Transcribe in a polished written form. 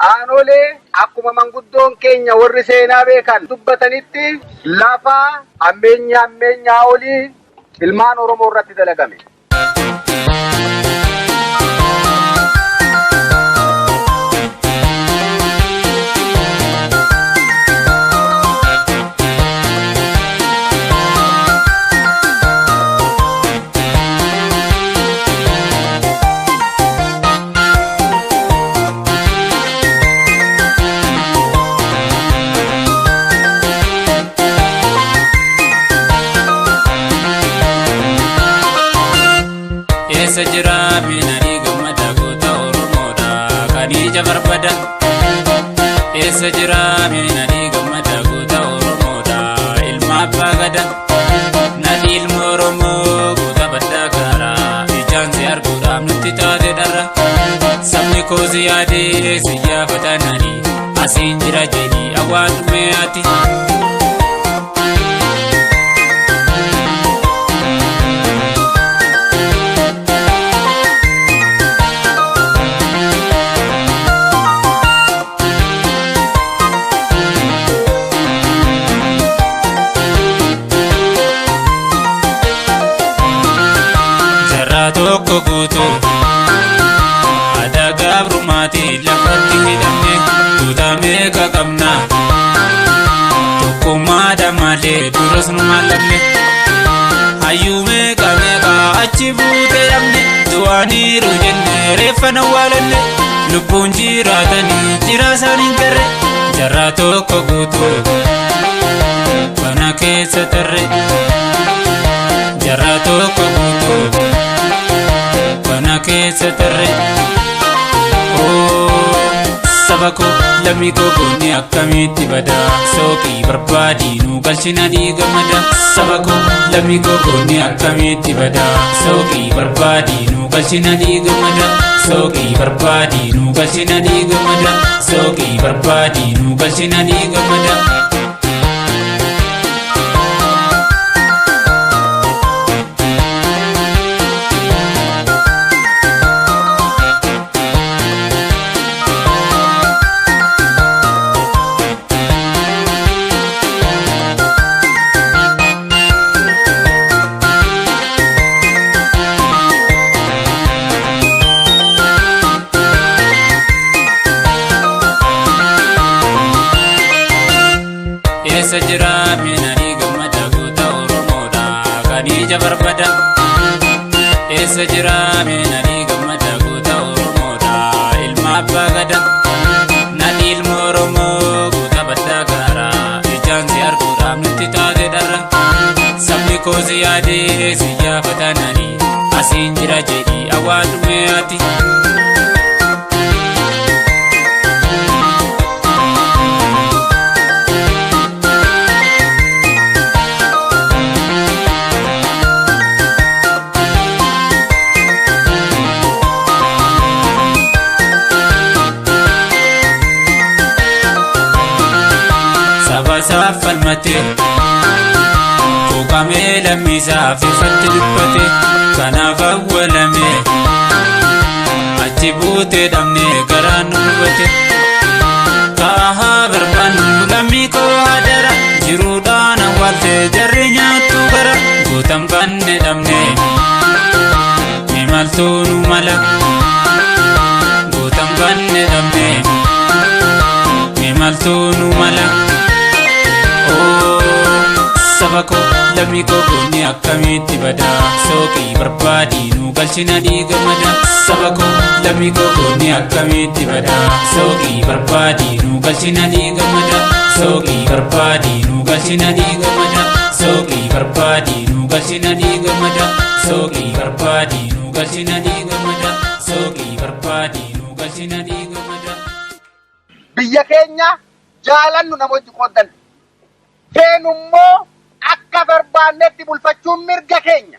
Aanolee akkuma manguddoon keenya warri seenaa beekan dubbatanitti lafa hammeenya hammeenyaa olii ilmaan Oromoo irratti dalagame. Eessa jira miinanii gammada goota Oromoodha kan ija barbada. Eessa jira miinanii gammada goota Oromoodha ilma abbaa gada. Nadhi ilma Oromoo goota baddaa gaara ijaan si arguudhaaf nutti taate dharra. Sabni koo si yaadee si yaafata nani asiin jira jedhi awwaadhumee ati. Jaarraa tokko guutuu aadaa gabrumaatiin lafatti hidhamne tuuta meeqa qabna tokkummaadha malee duras nu maallamne hayyuu meeqa meeqa achi buutee dhabne du'aniiru jenne reeffa nawwaalanne lubbuun jiraatanii jiraa isaanii hin garre jaarraa tokko guutuu kana keessa tarre jaarraa tokko guutuu kana keessa tarre. Saba koo lammii koo goonni akkamitti bada sooqii barbaadii nu galchina ni gammada. Saba koo lammii koo goonni akkamitti bada sooqii barbaadii nu galchina ni gammada. Sooqii barbaadii nu galchina ni gammada. Sooqii barbaadii nu galchina ni gammada. Eessa jira miinanii gammada goota Oromoodha kan ija barbada. Eessa jira miinanii gammada goota Oromoodha ilma abbaa gada. Nadhi ilma Oromoo goota baddaa gaara ijaan si arguudhaaf nutti taate dharra. Sabni koo si yaadee si yaafata nani asiin jira jedhi awwaadhumee ati. Saba isaaf falmate quuqamee lammiisaaf ifatti dubbate kanaaf awwalame achi buutee dhabne garaan nu gubate. Kaahaa barbaannu lammii koo hadara jiruudhaan awwaalte jarri nyaattu gara gootan banne dhabne imaltuu nu mala gootan banne dhabne imaltuu nu mala. Saba koo lammii koo goonni akkamitti bada sooqii barbaadii nu galchina ni gammada. Saba koo lammii koo goonni akkamitti bada sooqii barbaadii nu galchina ni gammada. Sooqii barbaadii nu galchina ni gammada. Sooqii barbaadii nu galchina ni gammada. Sooqii barbaadii nu galchina ni gammada. Sooqii barbaadii nu galchina ni gammada. Biyya keenya jaalannu nama hojii qooddanne. Feenummoo akka barbaannetti bulfachuun mirga keenya.